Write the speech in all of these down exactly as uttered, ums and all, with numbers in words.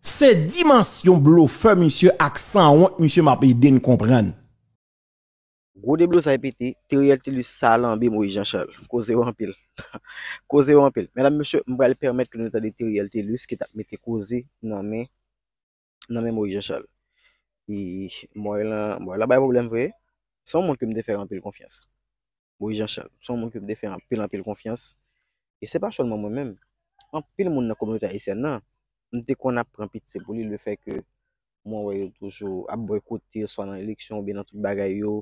Se dimansyon blofè misye ak sanwont misye m ap ede n konprann. Gwo deblozay pete, Teriel Telus sa lanbe Moïse Jean Charles. Koze yo anpil. Koze yo anpil. Medam, mesye, m pral pèmèt ke nou tande Teriel Telus ki t ap mete koze nan men nan men Moïse Jean Charles. E Moïse lan, Moïse lan bay pwoblèm vre. Se yon moun ke m te fè anpil konfyans. Moïse Jean Charles, se yon moun ke m te fè anpil, anpil konfyans. E se pa sèlman mwen menm. Anpil moun nan kominote ayisyèn nan, m te konn ap pran pitye pou li, lefètke mwen wè yo toujou ap bòykote, swa nan eleksyon oubyen nan tout bagay yo.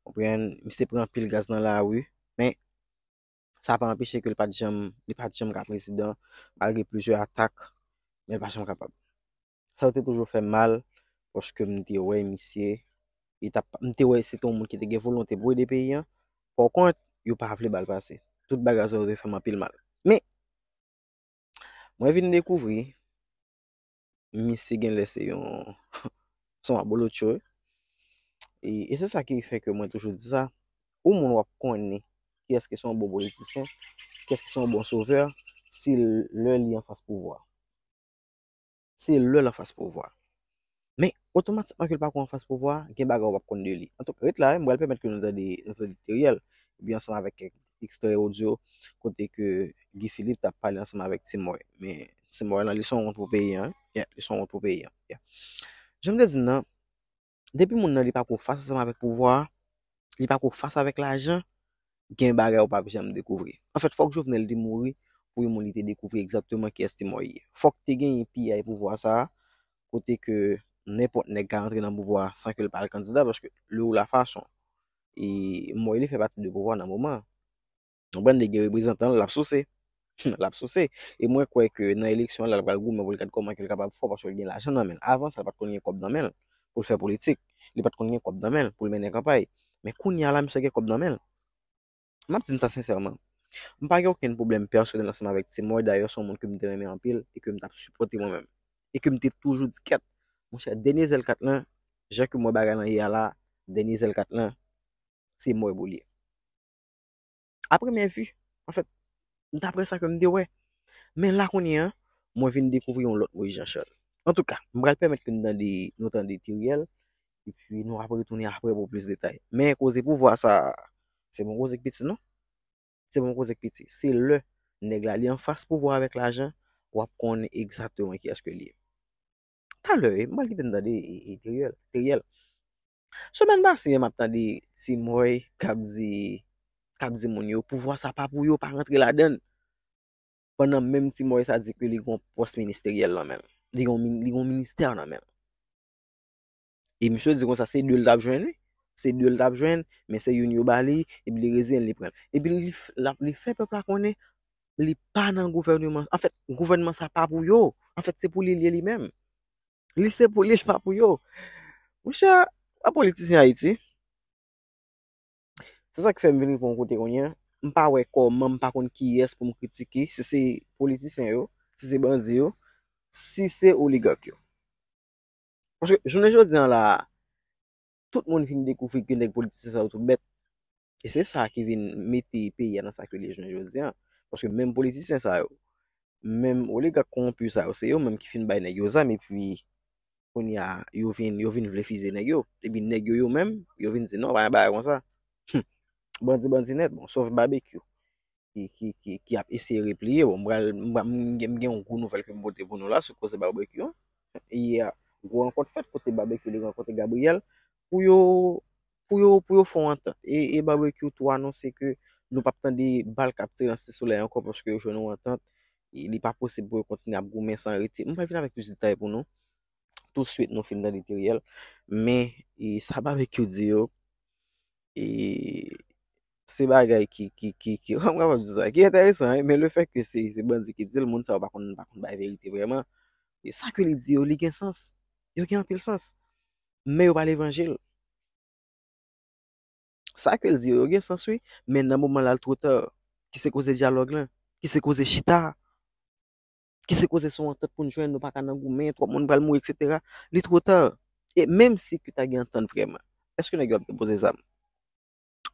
Konprann, misye pran anpil gaz nan lari. Men, sa pa anpeche ke li pa t janm, li pa t janm ka prezidan, malgre plizyè atak, men li pa t janm kapab. Sa yo te toujou fè m mal, paske m te wè misye, li t ap, m te wè se te yon moun ki te gen volonte pou ede peyi an. Pòkont, yo pa vle ba l pase. Tout bagay sa yo te fè m anpil mal. Men, mwen vin dekouvri, misye genlè se yon, se yon abolotcho. E, e se sa ki fè ke mwen toujou di sa. Ou moun w ap konnen kiyès ki se yon bon politisyen, kiyès ki se yon bon sovè, se lè li anfas pouvwa. Se lè l anfas pouvwa. Men, otomatikman ke l pa ko anfas pouvwa, gen bagay w ap konn de li. Antouka, ret la, wi, m pral pèmèt ke nou tande, nou tande Teriel, epi ansanm avèk kèk ekstrè odyo, kote ke Guy Philippe t ap pale ansanm avèk Ti Moy. Men, Ti Moy lan, li se yon wont pou peyi an, wi. Yeah, li se yon wont pou peyi an, wi. Yeah. Jan m te di n nan, depi moun nan li pa ko fas ansanm avèk pouvwa a, li pa ko fas avèk lajan, gen bagay ou p ap janm dekouvri. Anfèt, fòk Jovenel te mouri pou yon moun li te dekouvri egzakteman kiyès Ti Moy ye. Fòk te genyen piyay pouvwa sa a, kote ke nenpòt nèg ka rantre nan pouvwa a san ke l pa al kandida, paske le ou la fason. E Moy li fè pati de pouvwa nan moman an. Yon bann nèg gen reprezantan l, l ap souse. L ap souse. E mwen kwè ke nan eleksyon an la, l pral goumen pou l gad kòman ke l kapab fò, paske l gen lajan nan men l. Avan sa, l pa t konn gen kòb nan men l pou l fè politik. Li pa t konn gen kòb nan men l pou l mennen kanpay. Men kounye a la, misye gen kòb nan men l. M ap di n sa sensèman. M pa gen okenn pwoblèm pèsonèl ansanm avèk Ti Moy, dayè se yon moun ke m te renmen anpil e ke m t ap sipòte mwen menm. E ke m te toujou di kèt, monchè, dènye zèl kat lan, jan ke m wè bagay lan ye a la, dènye zèl kat lan, se Moy pou l ye. A premyè vi, anfèt, daprè sa ke m te wè. Men la kounye a, mwen vin dekouvri yon lòt Moïse Jean Charles. Antouka, m pral pèmèt ke n tande, nou tande Teriel, epi nou ap retounen apre pou plis detay. Men koze pouvwa sa, se bon koze k piti, non? Se bon koze k piti. Se lè nèg la li anfas pouvwa avèk lajan, w ap konn egzakteman kiyès ke li ye. Talè, m pral kite n tande e, e, Teriel. Teriel. Semèn pase, m ap tande Ti Moy k ap di, k ap di moun yo, pouvwa sa pa pou yo, pa rantre ladan l. Pandan menm Ti Moy sa di ke li gon pòs ministeryèl nan men l. Li gon, min- li gon ministè nan men l. E misye di konsa, se de l t ap jwenn, wi. Se de l t ap jwenn, men se youn yo ba li, epi li reziyen l, li pran l. Epi li, f- l ap- li fè pèp la konnen li pa nan gouvènman. Anfèt, gouvènman sa pa pou yo. Anfèt, se pou li l ye li menm. Li se pou li, li pa pou yo. Monchè, pa politisyen Ayiti. Se sa k fè m vin rive yon kote kounye a. M pa wè kòman, m pa konn kiyès pou m kritike, si se politisyen yo, si se bandi yo, si se oligak yo. Paske jounen jodi a la, tout moun vin dekouvri ke nèg politisyen sa yo tout bèt. E se sa ki vin mete peyi a nan sa ke li ye jounen jodi a. Paske menm politisyen sa yo, menm oligak kowonpi sa yo, se yo menm ki fin bay nèg yo zam, epi kounye a, yo vin, yo vin vle fize nèg yo. Epi nèg yo, yo menm, yo vin di non, pa gen bagay konsa. Bandi, bandi nèt, bon, sof Babekyou ki, ki, ki, ki ap eseye repliye. Bon, m pral, m pral- m gen, m gen yon gwo nouvèl ke m pote pou nou la sou koze Babekyou an. Yè, gwo rankont fèt kote Babekyou li rankontre Gabriel pou yo, pou yo, pou yo fè yon antant. E, e Babekyou tou anonse ke nou p ap tande bal k ap tire nan Site Solèy ankò paske yo jwenn yon antant. E li pa posib pou yo kontinye ap goumen san rete. M pral vin avèk plis detay pou nou. Tousuit nou fin tande Teriel. Men, e sa Babekyou di yo, e se bagay ki, ki, ki, ki, m kapab di sa, ki enteresan, wi, men lefètke se, se bandi ki di l, moun sa yo pa konn, pa konn bay verite vrèman. E sa ke li di yo, li gen sans. Yo gen anpil sans. Men yo pa levanjil. Sa ke l di yo, yo gen sans, wi, men nan moman la, l two ta. Ki se koze dyalòg lan? Ki se koze chita? Ki se koze se yon antant pou n jwenn, nou pa ka nan goumen, twòp moun pral mouri, etsetera. Li two ta. E menm si ke ta gen antant vrèman, èske nèg yo ap depoze zam?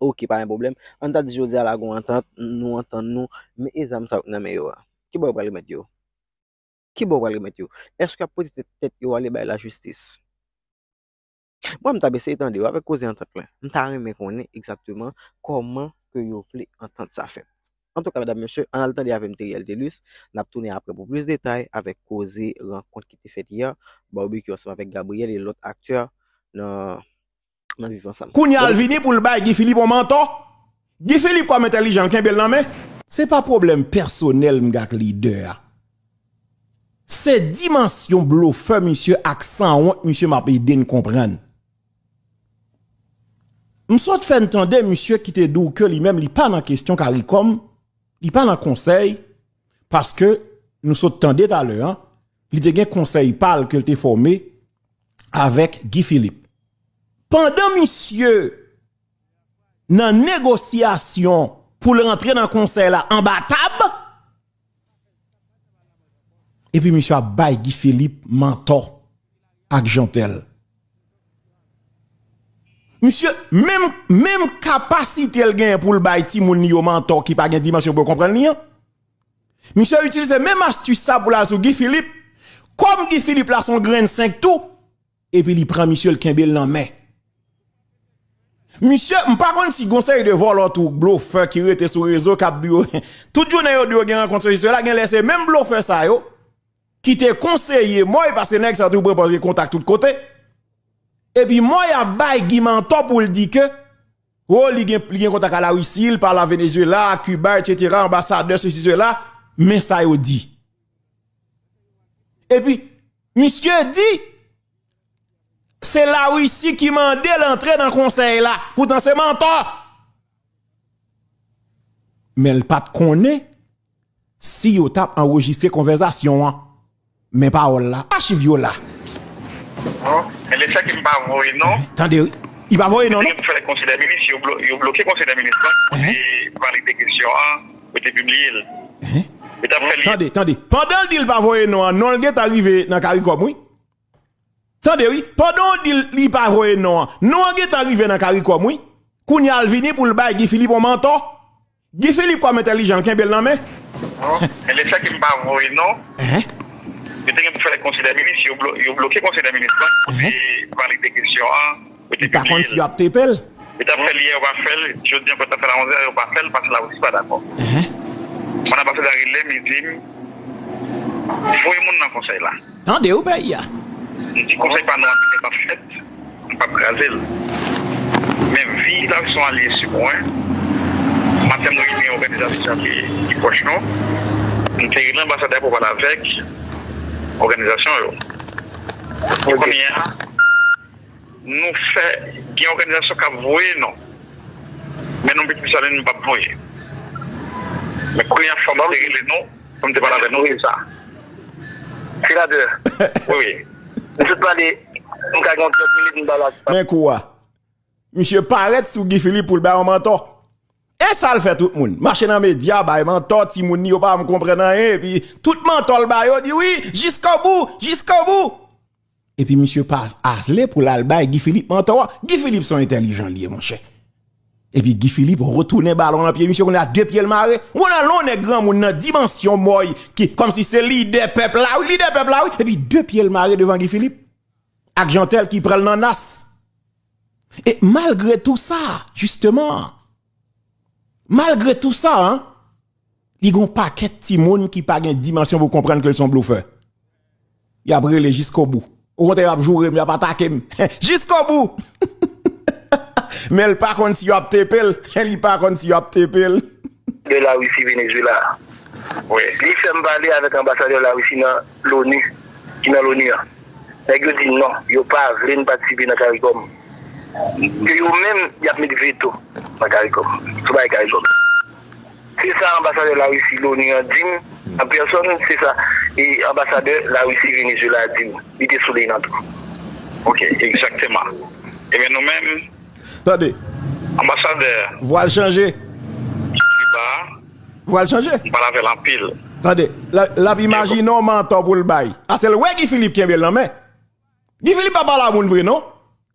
Oke, pa gen pwoblèm. Ann ta di jodi a la gon antant, nou antann nou, men e zam sa yo k nan men yo a? Ki bò yo pral remèt yo? Ki bò w pral remèt yo? Èske y ap pote tèt, tèt yo ale bay lajistis? Mwen, m t ap eseye tande yo avèk koze antant lan. M ta renmen konnen egzakteman kòman ke yo vle antant sa fèt. Antouka, medam, mesye, ann al tande avè m Teriel Telus. N ap tounen apre pou plis detay avèk koze rankont ki te fèt yè, Barbecue ansanm avèk Gabriel e lòt aktè nan, nan Viv Ansanm. Kounye a, l vini pou l bay Guy Philippe yon mantò. Guy Philippe kòm entèlijan, l kenbe l nan men. Se pa pwoblèm pèsonèl m gen ak lidè a. Se dimansyon blofè misye ak sanwont misye m ap ede n konprann. M sot fè n tande misye ki te di w ke li menm li pa nan kesyon CARICOM, li pa nan konsèy, paske nou sot tande talè a, li te gen konsèy pa l ke l te fòme avèk Guy Philippe. Pandan misye nan negosyasyon pou l rantre nan konsèy la anba tab, epi misye ap bay Guy Philippe mantò ak Jeantel. Misye, menm, menm kapasite l genyen pou l bay timoun li yo mantò ki pa gen dimansyon pou yo konprann li an, misye itilize menm astis sa pou l al sou Guy Philippe. Kòm Guy Philippe la se yon grenn senk tou, epi li pran misye, l kenbe l nan men. Misye, m pa konn si gon seri de vòlò tou, blofè ki rete sou rezo k ap di yo, tout jounen yo di yo gen rankont sou sila, genlè se menm blofè sa yo ki te konseye Mòy, paske nèg sa yo toujou pran kontak tout kote. Epi Mòy ap bay Guy mantò pou l di ke, o, li gen, li gen kontak a Larisi, li pale a Venezuela, a Kiba, etsetera, anbasadè, sesi, sela, men sa yo di. Epi, misye di, se Larisi ki mande l antre nan konsèy la. Poutan se mantò. Men l pa t konnen si yo t ap anrejistre konvèsasyon an. Men pawòl la, achiv yo la. Non, men lefètke m pa voye non. Tande wi. Li pa voye non, non? Fè konsèy dè minis, yo, blo, yo bloke konsèy dè minis lan pou te valide kesyon an, pou te pibliye l. Yo t ap fè l. Tande, tande. Pandan l di l pa voye non an, non l gentan rive nan CARICOM, wi. Tande, wi. Pandan w di l li pa voye non an, non an gentan rive nan CARICOM, wi. Kounye a l vini pou l bay Guy Philippe yon mantò. Guy Philippe kòm entèlijan, l kenbe l nan men. Non, men lefètke m pa voye non. Yo te gen pou fè konsèy dè minis, yo, blo, yo bloke konsèy dè minis lan pou te valide kesyon an, pou te pibliye l. Li pa konn si y ap tepe l. Yo t ap fè l yè, yo pa fè l. Jodi ankò, yo t ap fè l a onzè, yo pa fè l, paske Larisi pa dakò. Mwen anbasadè a rele m, li di m, voye moun nan konsèy la. Tande wi peyi a. M di konsèy pa nou an gentan fèt, m p ap kraze l. Men vi l se yon alye sou mwen. Maten m reyini òganizasyon ki, ki pwòch nou. M te rele anbasadè a pou pale avèk òganizasyon yo. Kounye a, nou fè, gen òganizasyon k ap voye non. Men nou pitit Desalin nou p ap voye. Men kounye a fò m te rele nou pou m te pale avè nou sou sa. Senatè. Wi, wi. M sot pale, m ka gen yon trant minit m pale ak. Men kou a. Misye parèt sou Guy Philippe pou l bay yon mantò. E sa l fè tout moun. Mache nan medya, bay mantò, timoun li yo pa janm konprann anyen, epi tout mantò l ba yo di wi, jiskobou, jiskobou. Epi misye pa ale pou l al bay Guy Philippe mantò a. Guy Philippe se yon entèlijan li ye, monchè. Epi Guy Philippe retounen balon nan pye misye, kounye a de pye l mare. Ou konn lè yon nèg granmoun nan dimansyon Mòy ki kòmsi se lidè pèp la wi, lidè pèp la wi. Epi de pye l mare devan Guy Philippe. Ak Jeantel ki pran l nan nas. E malgre tou sa, jisteman, malgre tou sa, en, li gen yon pakèt timoun ki pa gen dimansyon pou konprann ke l se yon blofè. Y ap rele jiskobou. Okontrè, y ap joure m, y ap atake m. Jiskobou! Men l pa konn si y ap tepe l. Li pa konn si y ap tepe l. De Larisi, Venezuela. Wi. Li fè m pale avèk anbasadè Larisi nan Loni, ki nan Loni an. Nèg yo di non, yo pa vle n patisipe nan CARICOM. Ke yo menm, y ap met veto nan CARICOM. Sou bagay CARICOM. Se sa anbasadè Larisi Loni an di m an pèsòn, se sa e anbasadè Larisi Venezuela a di m. Li te sou liy nan tou. Ok, egzakteman. Ebyen nou menm. Tande. Anbasadè. Vwa l chanje. Kiba. Vwa l chanje. M pale avè l anpil. Tande. L ap imajine yon mantò pou l bay. Ase l wè Guy Philippe kenbe l nan men. Guy Philippe pa pale a moun vre non.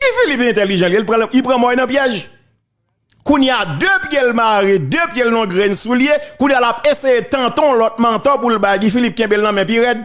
Guy Philippe entèlijan li, li pran, li pran Mòy nan pyèj. Kounye a de pye l mare, de pye l nan grenn soulye, kounye a l ap eseye tante yon lòt mantò pou l bay Guy Philippe kenbe l nan men pi rèd.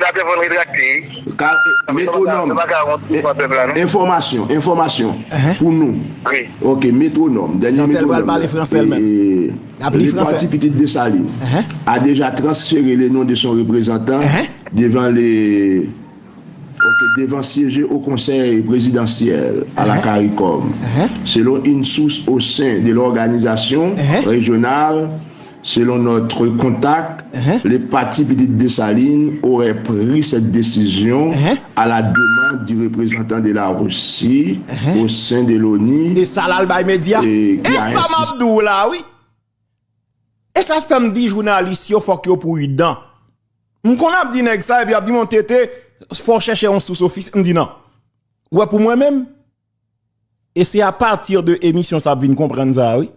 Senatè fò n retrakte, wi. Ka, eh, Metwonòm. Nou pa ka, nou pa ka wont devan pèp la, non. Enfòmasyon, enfòmasyon pou nou. Wi. Ok, Metwonòm, dènye Metwonòm. Pral pale fransè, l menm. Eh, le Parti Pitit Desalin a déjà transféré le nom de son représentant devant les, ok, devant siéger au Conseil présidentiel à la CARICOM. Selon une source au sein de l'organisation régionale, selon notre contact, le Parti Pitit Desalin aurait pris cette décision à la demande du représentant de la Russie au sein de l'ONU. E sa l al bay medya. E sa m ap di w la, wi. E sa fè m di jounalis yo fòk yo pridan. M konn ap di nèg sa, epi ap di m, "Tete, fò w chèche yon sous ofis." M di, "Non." Ou wè, pou mwen menm, e se apati de emisyon sa ap vin konprann sa, wi.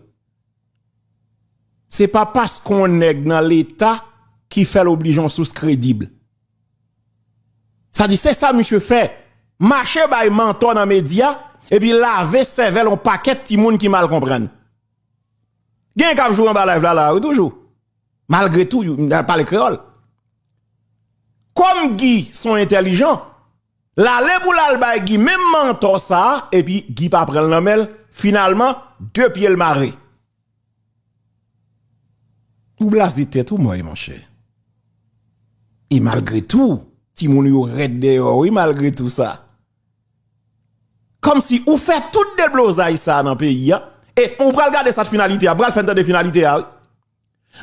Se pa paske yon nèg nan Leta ki fè l oblije yon sous kredib. Sa di, se sa misye fè. Mache bay mantò nan medya, epi lave sèvèl yon pakèt timoun ki mal konprann. Gen k ap joure anba live la, la, wi, toujou. Malgre tou, yo, m pale kreyòl. Kòm Guy se yon entèlijan, l ale pou l al bay Guy menm mantò sa a, epi Guy pa pran l nan men l, finalman, de pye l mare. Ou blaze tèt ou, mwen, monchè. E malgre tou, timoun yo rèd dèyè w, wi, malgre tou sa. Kòmsi ou fè tout deblozay sa a nan peyi a, e ou pral gade sa t finalite a, pral fè n tande finalite a, wi.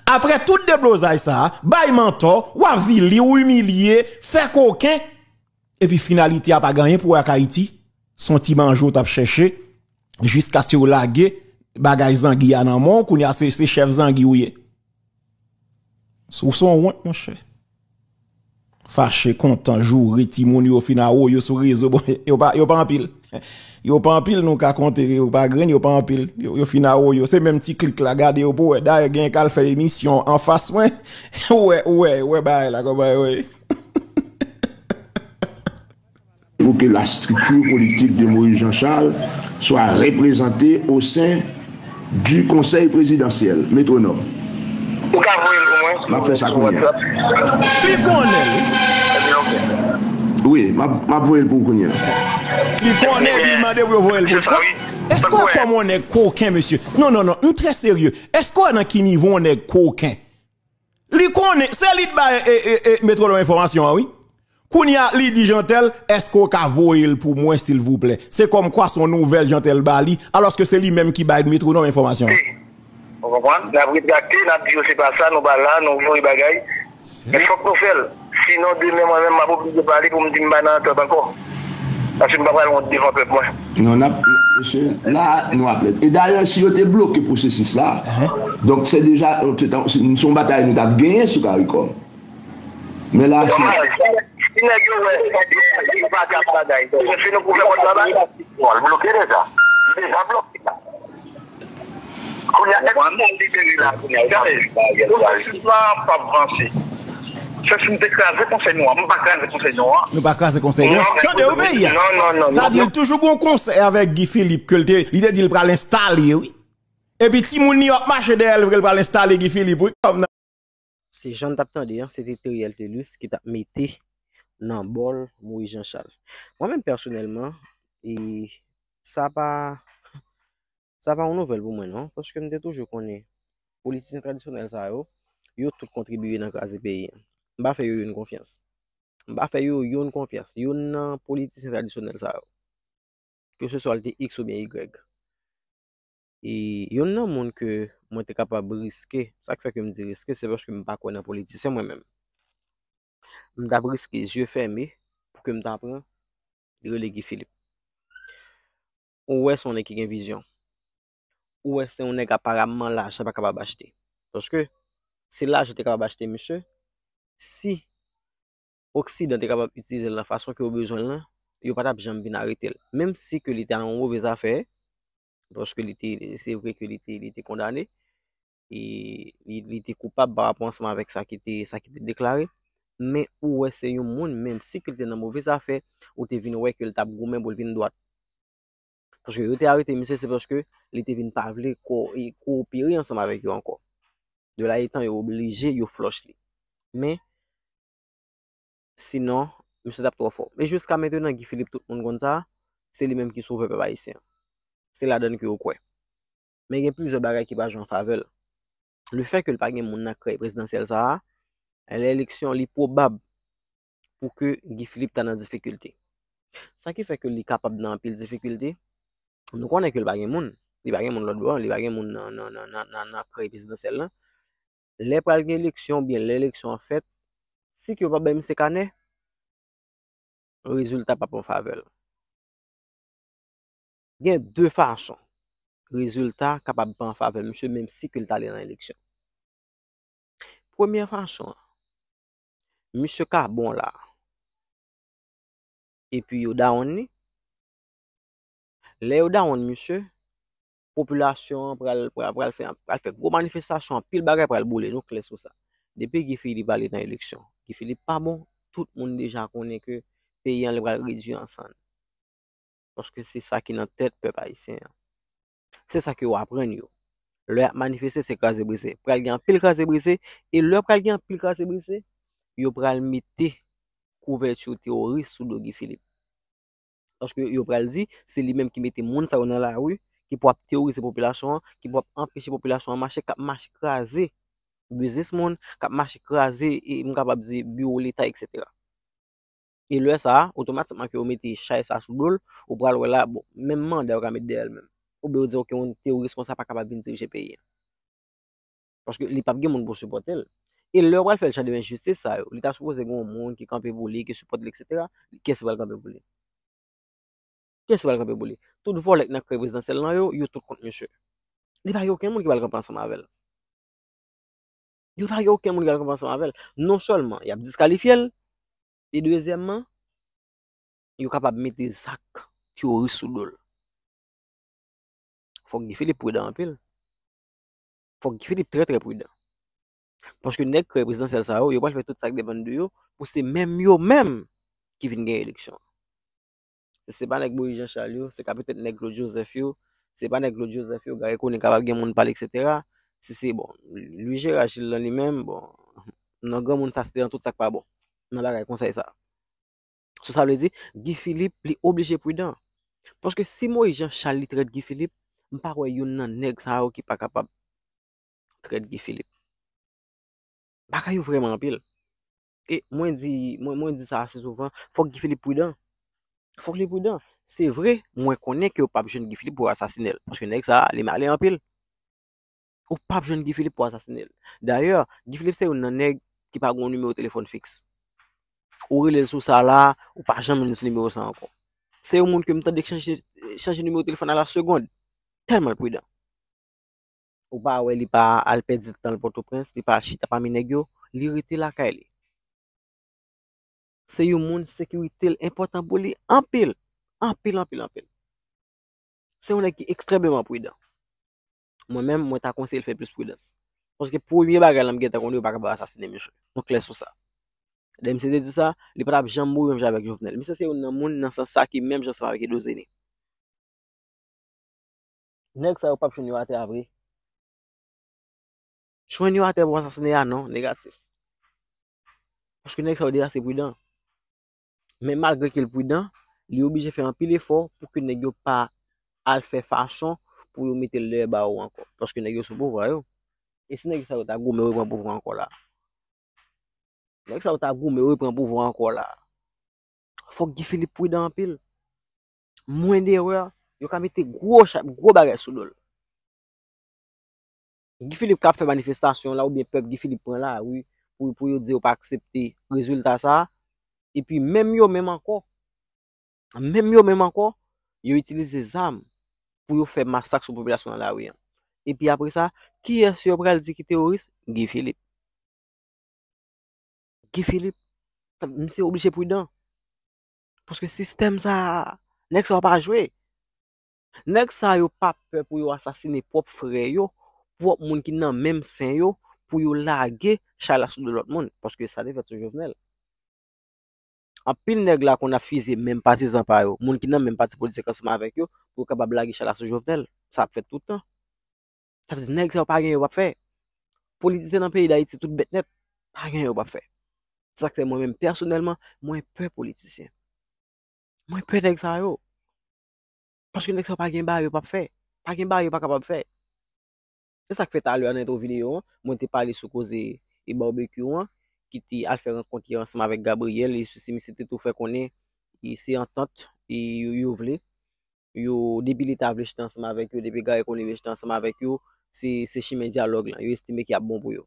Apre tout deblozay sa a, bay mantò, w avili, w imilye, fè koken, epi finalite a pa gen anyen pou wè ak Ayiti, se yon ti manje w t ap chèche, jiskaske yo lage bagay zangi a nan men w, kounye a se, se chèf zangi ou ye. Ou se yon wont, monchè. Fache, kontan, joure, timoun yo fin awoyo sou rezo, bon, yo pa, yo pa anpil. Yo pa anpil, nou ka konte, yo pa grenn, yo pa anpil. Yo, yo fin awoyo. Se menm ti klik la, gade yo pou wè. Dayè, gen k al fè emisyon anfas mwen. Ou wè, ou wè, ou wè bagay la, kòman yo ye. Pour que la structure politique de Moïse Jean-Charles soit représentée au sein du Conseil présidentiel. Métronome. Ou ka voye l pou mwen. M ap fè sa kounye a. Li konnen, wi. Wi, m ap, m ap voye l pou ou kounye a. Li konnen, li mande pou yo voye l pou l. Èske w kòm yon nèg koken, mesye? Non, non, non, m trè serye. Èske w wè nan ki nivo yon nèg koken? Li konnen, se li t bay, e, e, e, Metwonòm enfòmasyon an, wi. Kounye a, li di Jeantel, èske w ka voye l pou mwen, silvouplè? Se kòmkwa se yon nouvèl Jeantel ba li, alòske se li menm ki bay Metwonòm enfòmasyon an. Ou konprann? N ap retrakte, n ap di yo se pa sa, nou pa la, nou voye bagay. Men fòk nou fè l. Sinon, demen, mwen menm, m ap oblije pale pou m di m pa nan antant ankò. Paske m pa pral wont devan pèp mwen. Non, n ap, mesye, la, nou ap lèd. E dayè, si yo te bloke pwosesis la, donk se deja, se ta, se, se yon batay nou t ap genyen sou Karikòm. Men la, se domaj. Si nèg yo wè, yo pa ka bagay. Se nou pou fè kont la bagay. Bon, l bloke deja. Li deja bloke la. Kounye a, èske w libere la kounye a? Gade, pwosesis la p ap vanse. Se si m te kraze konsèy nou an. M pa kraze konsèy nou an. Nou pa kraze konsèy nou an. Tande, wi, peyi a. Non, non, non. Sa di l toujou gon konsèy avèk Guy Philippe ke l te, li te di l pral enstale, wi. Epi timoun li yo ap mache dèyè l vre, l pral enstale Guy Philippe, wi. Kòm nan Se jan n t ap tande an, se te Theriel Thelus ki t ap mete nan bòl Moïse Jean Charles. Mwen menm pèsonèlman, e, sa pa, sa pa yon nouvèl pou mwen non, paske m te toujou konnen politisyen tradisyonèl sa yo, yo tout kontribiye nan kraze peyi an. M pa fè yo youn konfyans. M pa fè yo youn konfyans, youn nan politisyen tradisyonèl sa yo. Ke se swa l te X oubyen Y. E youn nan moun ke mwen te kapab riske, sa k fè ke m di riske, se paske m pa kwè nan politisyen mwen menm. M t ap riske zye fèmen pou ke m ta pran, li rele Guy Philippe. Ou wè se yon nèg ki gen vizyon. Ou wè se yon nèg aparamman lajan pa kapab achte. Paske si lajan te kapab achte misye, si Oksidan te kapab itilize l nan fason ke yo bezwen l lan, yo pa t ap janm vin arete l. Menm si ke li te nan yon move zafè, paske li te, se vre ke li te, li te kondane, e li, li te koupab pa rapò ansanm avèk sa ki te, sa ki te deklare, men ou wè se yon moun, menm si ke li te nan move zafè, ou te vin wè ke l t ap goumen pou l vin dwat. Paske yo te arete misye, se paske li te vin pa vle ko-, e kowopere ansanm avèk yo ankò. De la etan yo oblije, yo flòch li. Men, Sinon, misye t ap twò fò. Men jiska mentenan, Guy Philippe, tout moun konn sa, se li menm ki sovè pèp ayisyen an. Se ladann ke yo kwè. Men gen plizyè bagay ki pa jwe an favè l. Le fè ke l pa gen moun nan krèy prezidansyèl sa a, lè eleksyon, li pwobab pou ke Guy Philippe ta nan difikilte. Sa ki fè ke li kapab nan anpil difikilte, nou konnen ke li pa gen moun. Li pa gen moun lòt bò, li pa gen moun nan, nan, nan, nan, nan, nan krèy prezidansyèl lan. Lè pral gen eleksyon oubyen lè eleksyon an fèt, si ke yo pa bay misye kanè, rezilta p ap an favè l. Gen de fason rezilta kapab pa an favè misye, menm si ke l t ale nan eleksyon. Premyè fason an, misye ka bon la, epi yo dawonn li. Lè yo dawonn misye, popilasyon an pral, pral, pral fè, pral fè gwo manifestasyon, anpil bagay pral boule, nou klè sou sa. Depi Guy Philippe ale nan eleksyon, Guy Philippe pa bon, tout moun deja konnen ke peyi an li pral redui an sann. Paske se sa ki nan tèt pèp ayisyen an. Se sa ke yo aprann yo. Lè y ap manifeste, se kraze brize. Pral gen anpil kraze brize, e lè pral gen anpil kraze brize, yo pral mete kouvèti teworis sou do Guy Philippe. Paske yo pral di, se li menm ki mete moun sa yo nan lari, ki pou ap teworize popilasyon an, ki pou ap anpeche popilasyon an mache, k ap mache kraze biznis moun, k ap mache kraze, e m kapab di, biwo Leta, etsetera. E lè sa a, otomatikman ke yo mete chay sa sou do l, ou pral wè la, bon, menm manda yo ka met dèyè l menm. Oubyen yo di, oke, yon teworis konsa pa kapab vin dirije peyi an. Paske li p ap gen moun pou sipòte l. E lè yo pral fè l jan de enjistis sa yo, li ta sipoze gen yon moun ki kanpe pou li, ki sipòte l, etsetera. Kiyès ki pral kanpe pou li? Kiyès ki pral kanpe pou li? Tout vòlè k nan krèy prezidansyèl lan yo, yo tout kont misye. Li pa gen okenn moun ki pral kanpe ansanm avè l. Yo pa gen okenn moun ki pral kanpe ansanm avè l. Non sèlman y ap diskalifye l, e dezyèmman, yo kapab mete zak teworis sou do l. Fòk Guy Philippe pridan anpil. Fòk Guy Philippe trè, trè pridan. Paske nèg krèy prezidansyèl sa yo, yo pral fè tout sa k depann de yo pou se menm yo menm ki vin genyen eleksyon an. Se, se pa nèg Moïse Jean Charles yo, se ka petèt nèg Claude Joseph yo, se pa nèg Claude Joseph yo, Garry Conille kapab gen moun pa l, etsetera. Si se, bon, Louis Gérard Gilles lan li menm, bon, nan granmoun sa se te nan tout sa k pa bon, nan bagay konsèy sa. So sa vle di, Guy Philippe, li oblije pridan. Paske si Moïse Jean Charles li trèt Guy Philippe, m pa wè youn nan nèg sa yo ki pa kapab trèt Guy Philippe. Bagay yo vrèman anpil. E mwen di, mwen, mwen di sa ase souvan, fòk Guy Philippe pridan. Fòk li pridan. Se vre, mwen konnen ke yo p ap jwenn Guy Philippe pou yo asasinen l. Paske nèg sa a, li malen anpil. Ou p ap jwenn Guy Philippe pou asasinen l. Dayè, Guy Philippe se youn nan nèg ki pa gen yon nimewo telefòn fiks. Ou rele l sou sa la, ou pa janm jwenn sou nimewo sa ankò. Se yon moun ke m tande k chanje, chanje nimewo telefòn a la segonn. Tèlman l pridan. Ou pa wè li pa al pèdi tan l Pòtoprens, li pa al chita pami nèg yo, li rete lakay li. Se yon moun sekirite l enpòtan pou li anpil, anpil, anpil, anpil. Se yon nèg ki ekstrèmeman pridan. Mwen menm, mwen ta konseye l fè plis pridans. Paske premye bagay la m gentan konnen yo pa kapab asasinen misye. Nou klè sou sa. Lè misye te di sa, li pa t ap janm mouri menm jan avèk Jovenel. Misye se youn nan moun nan sans sa ki menm jan ansanm avèk Edozeni. Nèg sa yo p ap jwenn yo atè a vre. Jwenn yo atè pou asasinen a non, negatif. Paske nèg sa yo deja ase pridan. Men malgre ke l pridan, li oblije fè anpil efò pou ke nèg yo pa al fè fason pou yo mete l dèyè bawo ankò. Paske nèg yo sou pouvwa yo. E si nèg sa yo ta goumen repran pouvwa ankò la? Nèg sa yo ta goumen repran pouvwa ankò la. Fòk Guy Philippe pridan anpil. Mwen derè, yo ka mete gwo cha-, gwo bagay sou do l. Guy Philippe ka ap fè manifestasyon la, oubyen pèp Guy Philippe pran lari pou, pou yo di yo pa aksepte rezilta sa a. Epi menm yo menm ankò, menm yo menm ankò, yo itilize zam pou yo fè masak sou popilasyon nan lari an. Epi apre sa, kiyès yo pral di ki teworis? Guy Philippe. Guy Philippe, misye oblije pridan. Paske sistèm sa a, nèg sa yo pa jwe. Nèg sa yo pa pè pou yo asasinen pwòp frè yo, pwòp moun ki nan menm sen yo, pou yo lage chay la sou do lòt moun. Paske sa te fèt sou Jovenel. Anpil nèg la konn ap fizye menm patizan pa yo, moun ki nan menm pati politik ansanm avèk yo, pou yo kapab lage chay la sou Jovenel. Sa ap fèt tout tan. Sa vle di nèg sa yo pa gen yo p ap fè. Politisyen nan peyi Dayiti tout bèt nèt, pa gen yo p ap fè. Se sa k fè mwen menm pèsonèlman, mwen pè politisyen. Mwen pè nèg sa yo. Paske nèg sa yo pa gen bagay yo p ap fè. Pa gen bagay yo pa kapab fè. Se sa k fè talè nan entwo videyo an, mwen te pale sou koze e Barbecue an, ki te al fè rankont li ansanm avèk Gabriel, e si misye te tou fè konnen e se antant e yo, yo vle. Yo, depi Leta vle chita ansanm avèk yo, depi Garry Conille vle chita ansanm avèk yo, se, se chimen dyalòg lan yo estime ki ap bon pou yo.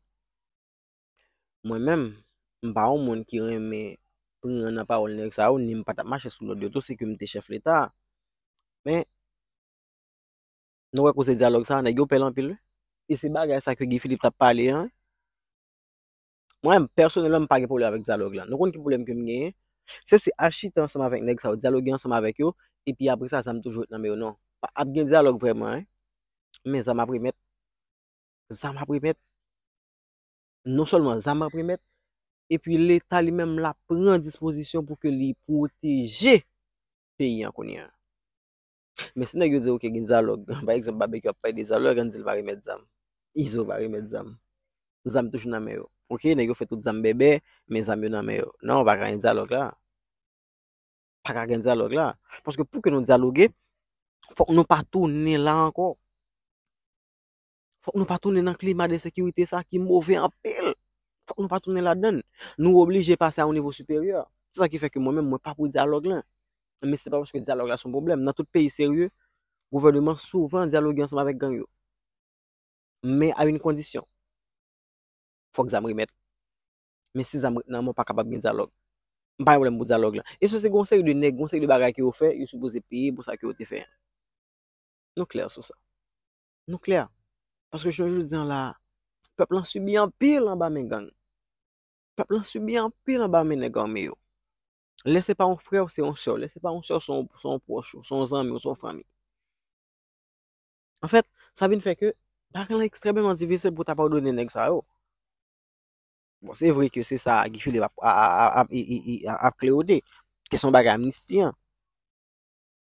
Mwen menm, m pa yon moun ki renmen pran nan pawòl nèg sa yo, ni m pa t ap mache sou lòd yo tou, si ke m te chèf Leta. Men, nou wè koze dyalòg sa, nèg yo pè l anpil, wi. E se bagay sa ke Guy Philippe t ap pale an. Mwen, pèsonèlman, m pa gen pwoblèm avèk dyalòg la. Nou konn ki pwoblèm ke m genyen? Se, se al chita ansanm avèk nèg sa yo, dyaloge ansanm avèk yo, epi apre sa, zam toujou ret nan men yo, non. Pa ap gen dyalòg vrèman, en. Men zam ap remèt. Zam ap remèt. Non sèlman zam ap remèt, epi Leta li menm l ap pran dispozisyon pou ke li pwoteje peyi an kounye a. Men si nèg yo di, oke, gen dyalòg, pa egzanp, Barbecue ap pale de dyalòg, ann di l pa remèt zam. Izo pa remèt zam. Zam toujou nan men yo. Oke, nèg yo fè tout zam bèbè, men zam yo nan men yo. Non, pa ka gen dyalòg la. Pa ka gen dyalòg la. Paske pou ke nou dyaloge, fòk nou pa tounen la ankò. Fòk nou pa tounen nan klima de sekirite sa ki move anpil. Fòk nou pa tounen ladan l. Nou oblije pase a yon nivo siperyè. Se sa ki fè ke mwen menm, mwen pa pou dyalòg lan. Men se pa paske dyalòg la se yon pwoblèm. Nan tout peyi serye, gouvènman souvan dyaloge ansanm avèk gang yo. Men a yon kondisyon. Fòk zam remèt. Men si zam ret nan men w, pa kapab gen dyalòg. M pa gen pwoblèm pou dyalòg lan. E se, se gon seri de nèg, gon seri de bagay ke yo fè, yo sipoze peye pou sa ke yo te fè an. Nou klè sou sa. Nou klè. Paske jounen jodi an la, pèp lan sibi anpil anba men gang. Pèp lan sibi anpil anba men nèg ame yo. Lè se pa yon frè w, se yon sè w. Lè se pa yon sè w, se yon, se yon pwòch ou, se yon zanmi w, se yon fanmi. Anfèt, sa vin fè ke bagay lan ekstrèmeman difisil pou ta padone nèg sa yo. Bon, se vre ke se sa Guy Philippe ap, ap, ap, ap, i, i, i, ap klewote. Kesyon bagay amnisti an.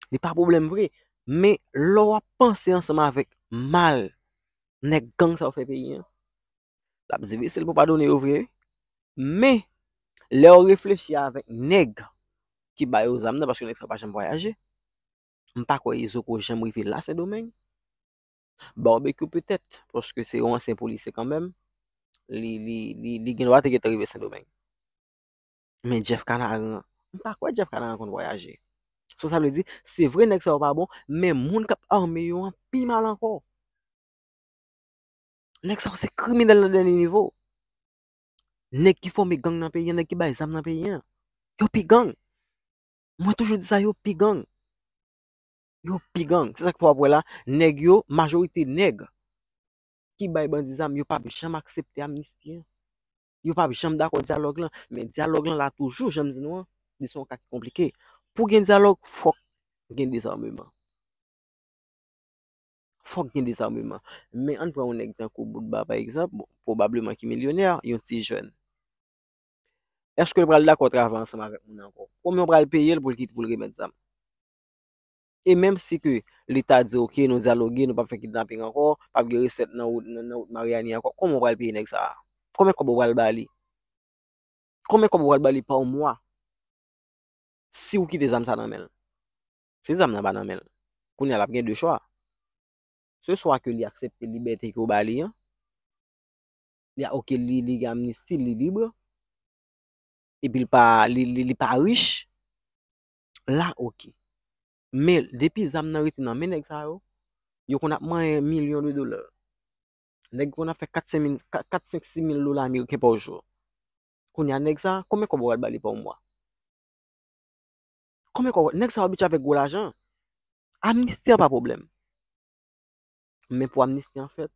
Li pa pwoblèm vre. Men lè w ap panse ansanm avèk mal nèg gang sa yo fè peyi an, l ap difisil pou padone yo vre, wi. Men, lè w reflechi avèk nèg ki ba yo zam nan, paske nèg sa yo pa janm vwayaje, m pa kwè Izo ko janm rive la Sendomeng. Barbecue petèt, paske se yon ansyen polisye kanmenm, li, li, li, li gen dwa te gentan rive Sendomeng. Men Jeff Canaran, m pa kwè Jeff Canaran konn vwayaje. So sa vle di, se vre nèg sa yo pa bon, men moun k ap ame yo an pi mal ankò. Nèg sa yo se kriminèl nan dènye nivo. Nèg ki fòme gang nan peyi an, nèg ki bay zam nan peyi an, yo pi gang. Mwen toujou di sa, yo pi gang. Yo pi gang. Se sa k fè w ap wè la, nèg yo, majorite nèg ki bay bandi zam, yo p ap janm aksepte amnisti an. Yo p ap janm dakò dyalòg lan. Men dyalòg lan la toujou, jan m di nou an, li se yon ka ki konplike. Pou gen dyalòg, fòk gen dezameman. Fòk gen dezameman. Men ann pran yon nèg tankou Boutba, pa egzanp, bon, pwobableman ki milyonè, yon ti jèn. Èske l pral dakò travay ansanm avèk moun ankò? Konbyen w pral peye l pou l kite, pou l remèt zam? E menm si ke Leta di, oke, nou dyaloge, nou p ap fè kidnaping ankò, p ap gen resèt nan wout, nan, nan wout Mariani ankò, kòman w pral peye nèg sa a? Konbyen kòb w pral ba li? Konbyen kòb w pral ba li pa mwa? Si w kite zam sa nan men l. Si zam nan pa nan men l, kounye a l ap gen de chwa. Se swa ke li aksepte libète ke w ba li an, li a, oke, li, li gen amnisti, li lib, epi l pa, li, li, li pa rich, la, oke. Men depi zam nan rete nan men nèg sa yo, yo konn ap manyen milyon de dola. Nèg konn ap fè kat, senk mil, kat, kat, senk, sis mil dola ameriken pa jou. Kounye a, nèg sa, konbyen kòb w pral ba li pa mwa? Konbyen kòb? Nèg sa yo abitye avèk gwo lajan. Amnisti an pa pwoblèm. Men pou amnisti an fèt,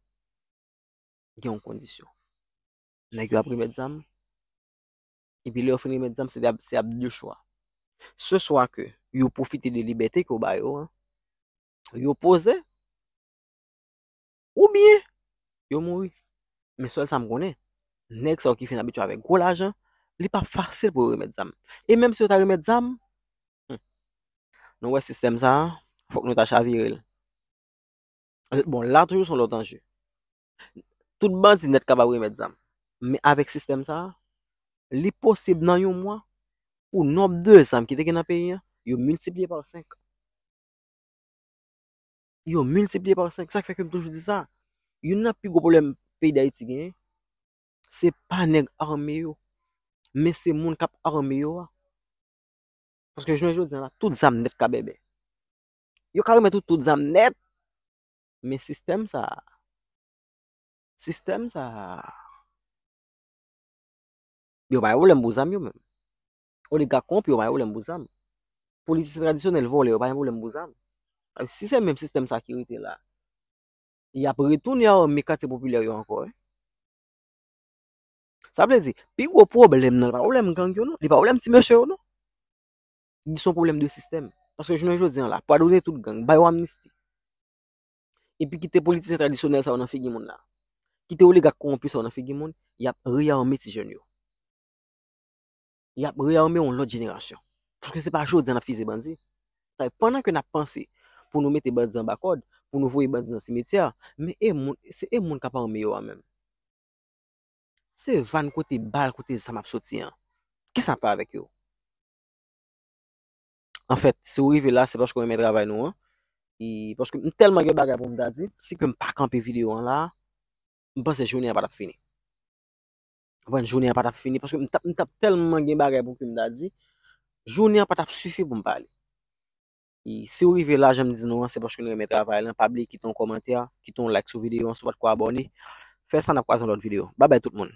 gen yon kondisyon. Nèg yo ap remèt zam. Epi lè yo fin remèt zam, se ap, se ap de chwa. Se swa ke yo pwofite de libète ke w ba yo an, yo poze, oubyen yo mouri. Men sèl sa m konnen, nèg sa yo ki fin abitye avèk gwo lajan, li p ap fasil pou yo remèt zam. E menm si yo ta remèt zam, hmm, nou wè sistèm sa a, fòk nou ta chavire l. Bon, la toujou se yon lòt anje. Tout bandi nèt kapab remèt zam. Men avèk sistèm sa a, Li posib nan yon mwa pou nonb de zam ki te gen nan peyi an, yo miltipliye pa senk. Yo miltipliye pa senk. Sa k fè ke m toujou di sa. Youn nan pi gwo pwoblèm peyi Dayiti genyen, se pa nèg ame yo, men se moun k ap ame yo a. Paske jounen jodi a la, tout zam nèt ka bèbè. Yo ka remèt ou tout zam nèt, men sistèm sa a, sistèm sa a, yo pa gen pwoblèm pou zam yo menm. Oligak kowonpi yo pa gen pwoblèm pou zam. Politisyen tradisyonèl vòlè yo pa gen pwoblèm pou zam. Si se menm sistèm sa ki rete la, y ap retounen ame katye popilè yo ankò, wi. Sa vle di, pi gwo pwoblèm nan, li pa pwoblèm gang yo non, li pa pwoblèm ti mesye yo non. Li se yon pwoblèm de sistèm. Paske jounen jodi a la, padone tout gang, ba yo amnisti. Epi kite politisyen tradisyonèl sa yo nan figi moun la. Kite oligak kowonpi sa yo nan figi moun, y ap reyame ti jèn yo. Y ap reyame yon lòt jenerasyon. Paske se pa jodi a n ap fize bandi. Sa vle, pandan ke n ap panse pou nou mete bandi anba kòd, pou nou voye bandi nan simetyè, men e moun, se e moun k ap ame yo a menm. Se van kote bal, kote zam ap soti an. Kisa n ap fè avèk yo? Anfèt, si w rive la, se paske w renmen travay nou an. E paske m tèlman gen bagay pou m ta di, si ke m pa kanpe videyo an la, m panse jounen an pa t ap fini. Konprann, jounen an pa t ap fini, paske m t ap, m t ap tèlman gen bagay pou ke m ta di, jounen an pa t ap sifi pou m pale. E si w rive la, jan m di nou an, se paske nou renmen travay lan. Pa bliye kite yon kòmantè, kite yon like sou videyo an, si w pa t ko abòne. Fè sa, n ap kwaze yon lòt videyo. Babay tout moun.